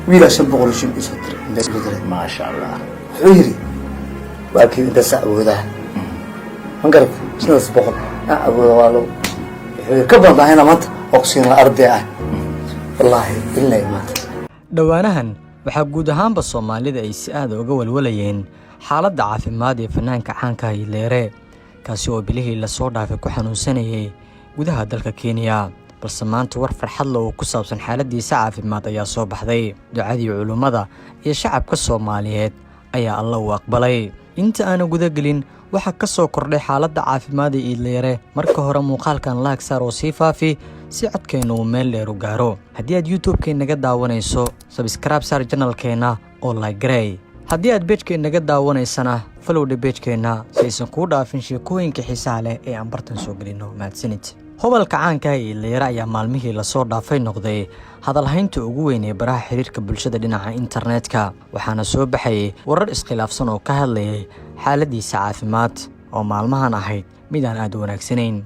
Wiilaa 500 shil isoo diray, intaas isoo diray. Maasha Allah. Wuxuu yidhi, waa kii intaas awoodaa, ma garat? 500 aan awooda waa lagu. Wuxuu yidhi, ka badan bahayna maanta oo kusiin la arday ah. Wallaahi ilaahi maanta. Dhowaanahan waxaa guud ahaanba Soomaalida ay si aada uga walwalayeen xaaladda caafimaad ee fanaanka caanka ah Iidle, kaasi oo bilihii lasoo dhaafay ku xanuunsanayay gudaha dalka Kenya. Balse maanta war farxad leh oo ku saabsan xaaladdiisa caafimaad ayaa soo baxday. Ducadii culummada iyo shacabka Soomaaliyeed ayaa Alla uu aqbalay. Inta aanu gudagelin waxaa ka soo kordhay xaaladda caafimaad ee Iidle, marka hore muuqaalkan like saar oo sii faafi si codkeenna uu meel dheer u gaaro. Haddii aad YouTube-keennaga daawanayso, subscribe saar channelkeenna oo like garey. Haddii aad pagekeennaga daawanaysana, follow dheh pagekeenna si aysan kuu dhaafin sheekooyinka xiisaha leh ee aan bartan soo gelino. Mahadsanid. Hobalka caanka ah ee Iidle ayaa maalmihii lasoo dhaafay noqday hadalhaynta ugu weyn ee baraha xiriirka bulshada dhinaca internetka, waxaana soo baxayay warar iskhilaafsan oo ka hadlayay xaaladiisa caafimaad oo maalmahan ahayd mid aan aad u wanaagsanayn.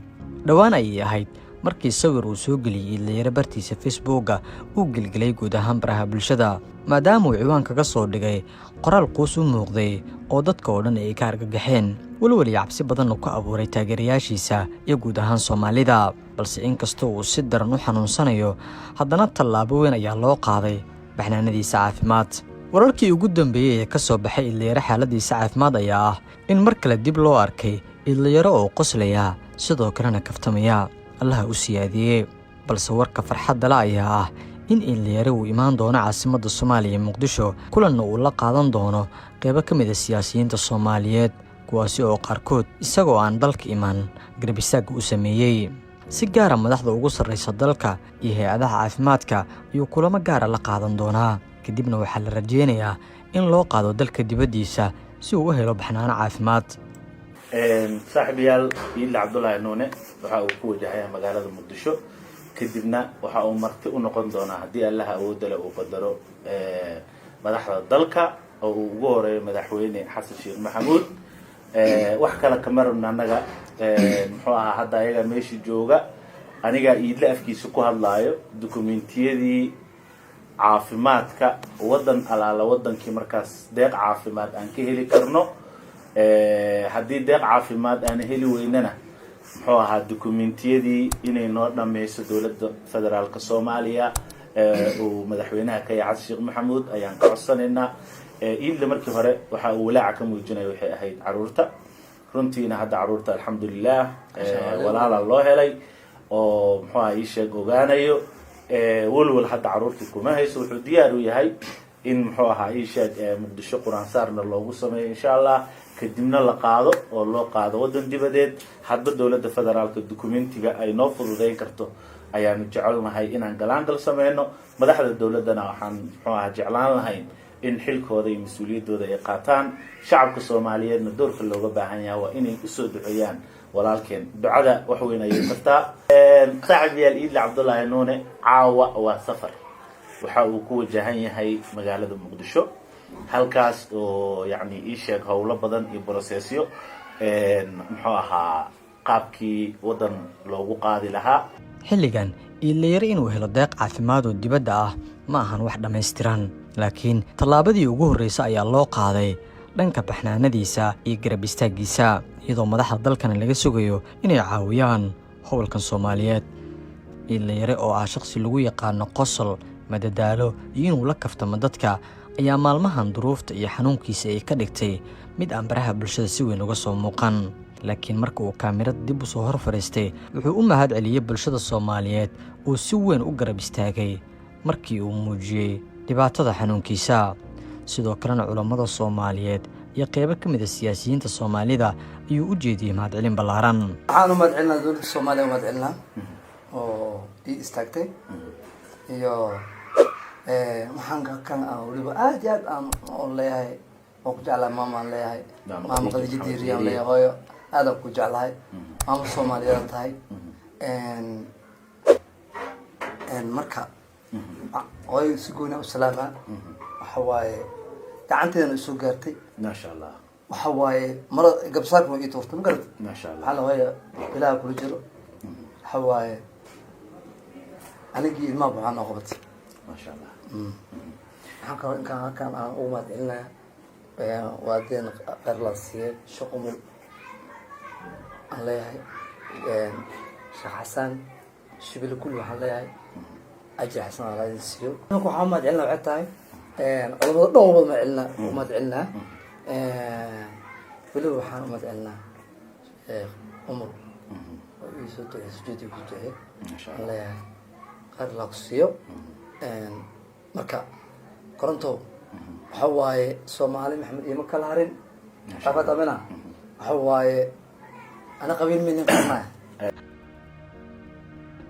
Dhowaan ayay ahayd markii sawir uu soo geliyey Iidle bartiisa Facebooka uu gelgelay guud ahaan baraha bulshada, maadaama uu ciwaan kaga soo dhigay qoraal quus u muuqday oo dadka oo dhan ay ka argagaxeen, welwel iyo cabsi badanna ku abuuray taageerayaashiisa iyo guud ahaan Soomaalida. Balse inkastoo uu si daran u xanuunsanayo, haddana tallaabo weyn ayaa loo qaaday baxnaanadiisa caafimaad. Wararkii ugu dambeeyey ee ka soo baxay Iidle xaaladiisa caafimaad ayaa ah in mar kale dib loo arkay Iidle oo qoslaya, sidoo kalena kaftamaya. Allaha u siyaadiyey. Balse warka farxadda la ayaa ah in Iidle uu imaan doono caasimadda Soomaaliya ee Muqdisho, kulanna uu la qaadan doono qeybo ka mid ah siyaasiyiinta Soomaaliyeed, kuwaasi oo qaarkood isagoo aan dalka imaan garab istaagga u sameeyey. Si gaara madaxda ugu sarraysa dalka iyo hay-adaha caafimaadka ayuu kulamo gaara la qaadan doonaa. Kadibna waxaa la rajeynayaa in loo qaado dalka dibaddiisa si uu u helo baxnaano caafimaad. Saaxiibayaal, Iidle Cabdullaahi Nuune waxa uu ku wajahaya magaalada Muqdisho, kadibna waxa uu marti u noqon doonaa, haddii Allaha awoodale uu qadaro, madaxda dalka oo uu ugu horeeyo Madaxweyne Xasan Sheekh Maxamuud. Wax kale kama rabna annaga. Muxuu ahaa, hadda ayaga meesha jooga, anigaa Iidle afkiisa ku hadlaayo. Documentiyadii caafimaadka, waddan alaala waddankii markaas deeq caafimaad aan ka heli karno, haddii deeq caafimaad aan heli weynana, muxuu ahaa, documentiyadii inay noo dhameyso dowladda federaalka Soomaaliya uu madaxweynaha ka yahay Xasan Sheekh Maxamuud ayaan ka codsanaynaa. Iidle markii hore waxa uu walaaca ka muujinaya waxay ahayd caruurta. Runtiina hadda caruurta, alxamdulilah, walaala loo helay oo muxuu aha ii sheeg ogaanayo. Walwal hadda caruurtii kuma hayso. Wuxuu diyaar u yahay in, muxuu ahaa, ii sheeg, Muqdisho qur-aan saarna loogu sameeyo, insha Allah, kadibna la qaado oo loo qaado waddan dibadeed. Hadba dowladda federaalka documentiga ay noo fududeyn karto ayaanu jecelnahay inaan galaangal sameyno. Madaxda dowladdana waxaan, muxuu ahaa, jeclaan lahayn in xilkooda iyo mas-uuliyaddooda ay qaataan. Shacabka Soomaaliyeedna doorka looga baahan yahay waa inay usoo duceeyaan walaalkeen. Ducada wax weyn ayay tartaa. Saaxib yaal, Iidle Cabdullaahi Nuune caawa waa safar. Waxa uu ku wajahan yahay magaalada Muqdisho, halkaas oo yacni ii sheeg howlo badan iyo processyo, muxuu ahaa, qaabkii waddan loogu qaadi lahaa. Xilligan Iidle inuu helo deeq caafimaad oo dibadda ah ma ahan wax dhammaystiran, laakiin tallaabadii ugu horreysa ayaa loo qaaday dhanka baxnaanadiisa iyo garab istaaggiisa, iyadoo madaxda dalkana laga sugayo inay caawiyaan hobolkan Soomaaliyeed. Iidle oo ah shaqsi lagu yaqaano qosol, madadaalo iyo inuu la kaftamo dadka ayaa maalmahan duruufta iyo xanuunkiisa ay ka dhigtay mid aan baraha bulshada si weyn uga soo muuqan. Laakiin marka uu kaamirada dib u soo hor fadhiistay, wuxuu u mahad celiyey bulshada Soomaaliyeed oo si weyn u garab istaagay markii uu muujiyey dhibaatada xanuunkiisa. Sidoo kalena culammada Soomaaliyeed iyo qeybo ka mid ah siyaasiyiinta Soomaalida ayuu u jeediyey mahadcelin ballaaran. Waxaan u mahad celinaa dowladda Soomaaliya, u mahad celinaa oo ii istaagtay. Iyo waxaan kan aan weliba aad iyo aad aan u leeyahay oo ku jeclahay maama aan leeyahay, Maama Khadiija Diiri aan leeyahay. Hooyo, aad aan ku jeclahay, maama Soomaaliyeed tahay. Marka hooyo si gooni u salaamaa. Waxa waaye gacanteedana isoo gaartay. Maasha Allah. Waxa waaye mara gabsaarka waa ii tuurtay, ma garat? Maasha Allah. Waxaa la hooya Ilaaha kula jiro. Waxa waaye anigii ilmaha waxaa noo qabatay. Maasha Allah. Waxaan kaloo inkaan halkaan aan ugu mahad celinaya waadeen kheyr la siiyey, Sheekh Umul aan leeyahay, Sheekh Xasan Shibili, kulli waxaan leeyahay ajir xasan alla idin siiyo. Marka waxaan u mahad celinaa waxay tahay culamada dhan wada mahad celinaa, u mahad celinaa. Weliba waxaan u mahad celinaa Sheekh Umul oo ii soo duceeyey, sujuudi ku duceeyey. Masha. Aan leeyahay kheyr alla ku siiyo. Marka korontow waxa waaye Soomaali Maxamed iima kala harin qabad amina. Waxa waaye ana qabiil minin qarnaya.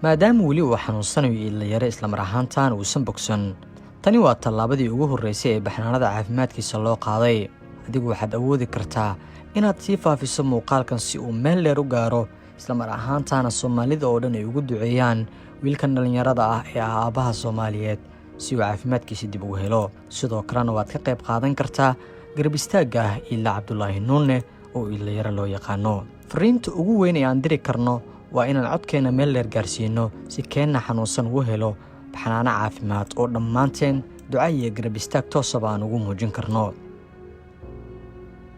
Maadaama weli uu xanuunsanayo Iidlayare, islamar ahaantaan uusan bogsan, tani waa tallaabadii ugu horreysay ee baxnaanada caafimaadkiisa loo qaaday. Adigu waxaad awoodi kartaa inaad sii faafiso muuqaalkan si uu meel dheer u gaaro, islamar ahaantaana Soomaalida oo dhan ay ugu duceeyaan wiilkan dhallinyarada ah ee ah aabbaha Soomaaliyeed si uu caafimaadkiisa dib ugu helo. Sidoo kalena waad ka qayb qaadan kartaa garab istaagga ah Iidle Cabdulaahi Nuune oo Iidlayare loo yaqaano. Fariinta ugu weyn ee aan diri karno waa inaan codkeenna meel dheer gaarsiino si keenna xanuunsan uu helo baxnaano caafimaad oo dhammaanteen duca iyo garab istaag toosaba aan ugu muujin karno.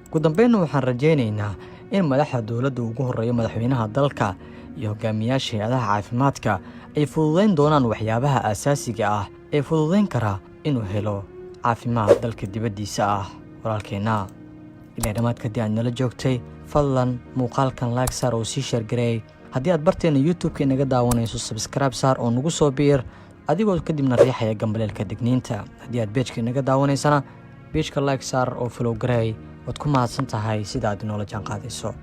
Ugu dambeynna waxaan rajaynaynaa in madaxda dowladda, ugu horreeyo madaxweynaha dalka, iyo hogaamiyaasha hay-adaha caafimaadka ay fududayn doonaan waxyaabaha aasaasiga ah ee fududayn kara inuu helo caafimaad dalka dibaddiisa ah walaalkeenna. Ilaa dhammaadka haddii aad nala joogtay, fadlan muuqaalkan like saar oo sii share gareey. Haddii aad barteena YouTube-ka inaga daawanayso, subscribe saar oo nagu soo biir adigoo kadibna riixaya gambaleelka digniinta. Haddii aad page-ka inaga daawanaysana, page-ka like saar oo follow gareey. Waad ku mahadsan tahay sida aad inoola jaan qaadayso.